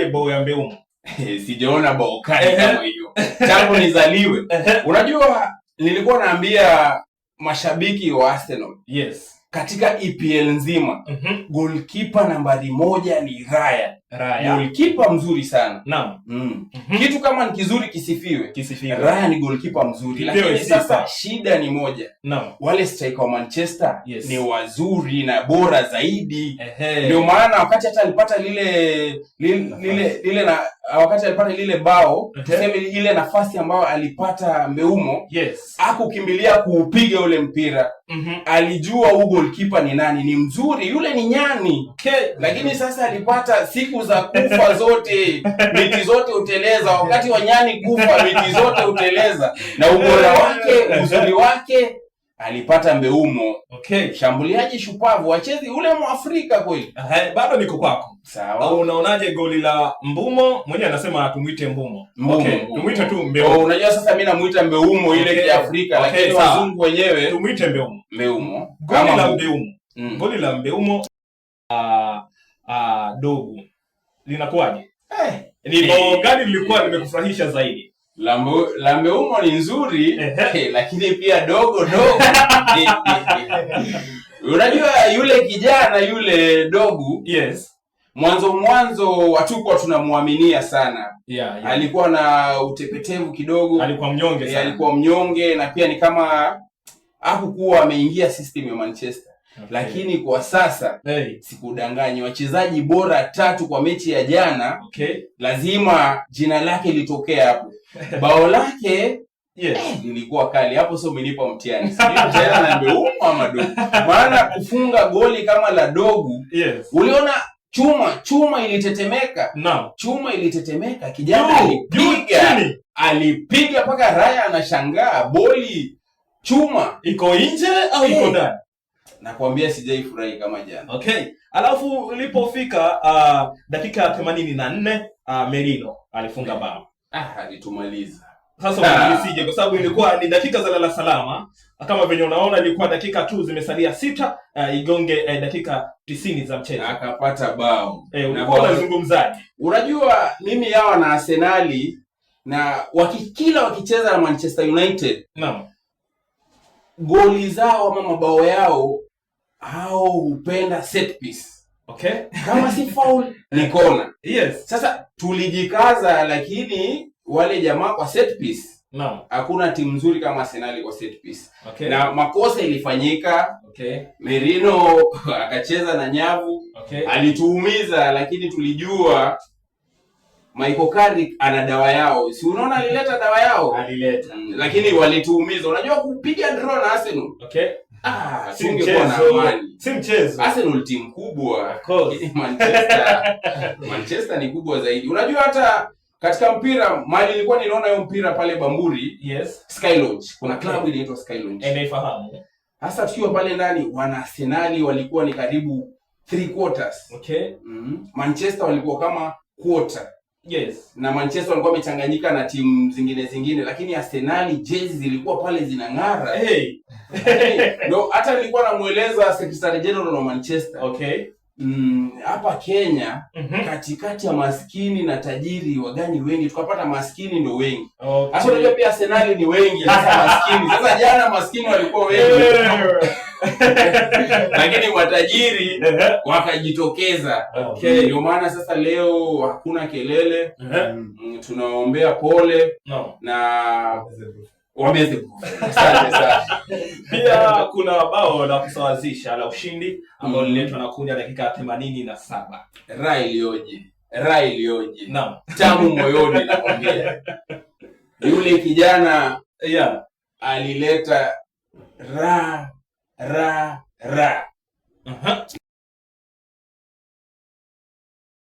Bao ya Mbeumo? Sijaona bao kali kama hiyo tangu nizaliwe. Unajua, nilikuwa naambia mashabiki wa Arsenal katika EPL nzima goalkeeper nambari 1 ni Raya. Raya. Goalkeeper mzuri sana. Kitu kama ni kizuri kisifiwe. Kisifiwe. Raya ni goalkeeper mzuri, Kipewe lakini sifa. Sasa shida ni moja. Wale striker wa Manchester ni wazuri na bora zaidi. Ndio maana wakati hata alipata lile na wakati alipata lile bao, tuseme ile nafasi ambayo alipata Mbeumo, hakukimbilia kuupiga ule mpira. Alijua huu goalkeeper ni nani, ni mzuri, yule ni nyani. Lakini sasa alipata siku za kufa zote, miti zote huteleza. Wakati wa nyani kufa, miti zote huteleza. Na ubora wake, uzuri wake, alipata Mbeumo. Shambuliaji shupavu, wachezi ule Mwafrika kweli. Ehe, bado niko kwako. Sawa. Au unaonaje goli la Mbumo? Mwenyewe anasema tumuite Mbumo. Mbumo. Okay, Mbumo. tumuite tu Mbeumo. Oh, unajua sasa mimi namuita Mbeumo ile Kiafrika, lakini wazungu wenyewe Tumuite Mbeumo. Mbeumo. Goli Kama la Mbeumo. Mbeumo. Goli la Mbeumo Dorgu linakuwaje? Ni bao gani lilikuwa limekufurahisha zaidi? La Mbeumo ni nzuri, lakini pia dogo dogo. Unajua yule kijana yule Dorgu mwanzo mwanzo hatukuwa tunamwaminia sana. Alikuwa na utepetevu kidogo. Alikuwa mnyonge sana. Alikuwa mnyonge na pia ni kama hakukuwa ameingia system ya Manchester. Lakini kwa sasa sikudanganyi, wachezaji bora tatu kwa mechi ya jana lazima jina lake litokee hapo. Bao lake lilikuwa kali hapo, sio umenipa mtihani. Sijui mtihani na Mbeumo ama Dorgu. Maana kufunga goli kama la Dorgu, uliona chuma chuma ilitetemeka. Chuma ilitetemeka, kijana Juu, juu, alipiga chini. Alipiga mpaka Raya anashangaa boli chuma Iko nje au iko ndani? Nakwambia sijaifurahi kama jana. Okay. Alafu ilipofika dakika ya 84 Merino alifunga bao. Ah, alitumaliza. Sasa unaisije kwa sababu ilikuwa ni dakika za lala salama, kama venye unaona ilikuwa dakika tu zimesalia 6 igonge dakika 90 za mchezo. Akapata bao. Eh, Na ulikuwa unazungumzaje? Unajua mimi hawa na Arsenali na kila wakicheza na Manchester United goli zao ama mabao yao hao hupenda set piece. Kama si foul ni kona. Sasa tulijikaza, lakini wale jamaa kwa set piece, hakuna timu nzuri kama Arsenal kwa set piece. Na makosa ilifanyika. Merino akacheza na nyavu, alituumiza, lakini tulijua Michael Carrick ana dawa yao. Si unaona alileta dawa yao? Alileta. Lakini walituumiza. Unajua kupiga draw na Arsenal. Ah, Si tungekuwa na mchezo. amani. Si mchezo. Arsenal timu kubwa. Of course. Lakini Manchester ni kubwa zaidi. Unajua hata katika mpira mali nilikuwa niliona hiyo mpira pale Bamburi, Sky Lounge. Kuna club inaitwa Sky Lounge. Naifahamu. Sasa tukiwa pale ndani wana Arsenali walikuwa ni karibu three quarters. Manchester walikuwa kama quarter. Na Manchester walikuwa wamechanganyika na timu zingine zingine, lakini Arsenali jezi zilikuwa pale zinang'ara. No, hata nilikuwa namueleza Secretary General wa Manchester. Hapa Kenya katikati ya maskini na tajiri wagani wengi, tukapata maskini ndo wengi. Sasa unajua pia Arsenali ni wengi, sasa maskini. Sasa jana maskini walikuwa wengi. Lakini matajiri wakajitokeza. Ndio maana sasa leo hakuna kelele. Tunawaombea pole na wameze. Asante sana. Pia kuna bao la kusawazisha la ushindi ambalo lililetwa na Cunha dakika ya 87. Raha iliyoje! Raha iliyoje! Tamu moyoni nakwambia. Yule kijana alileta ra ra ra.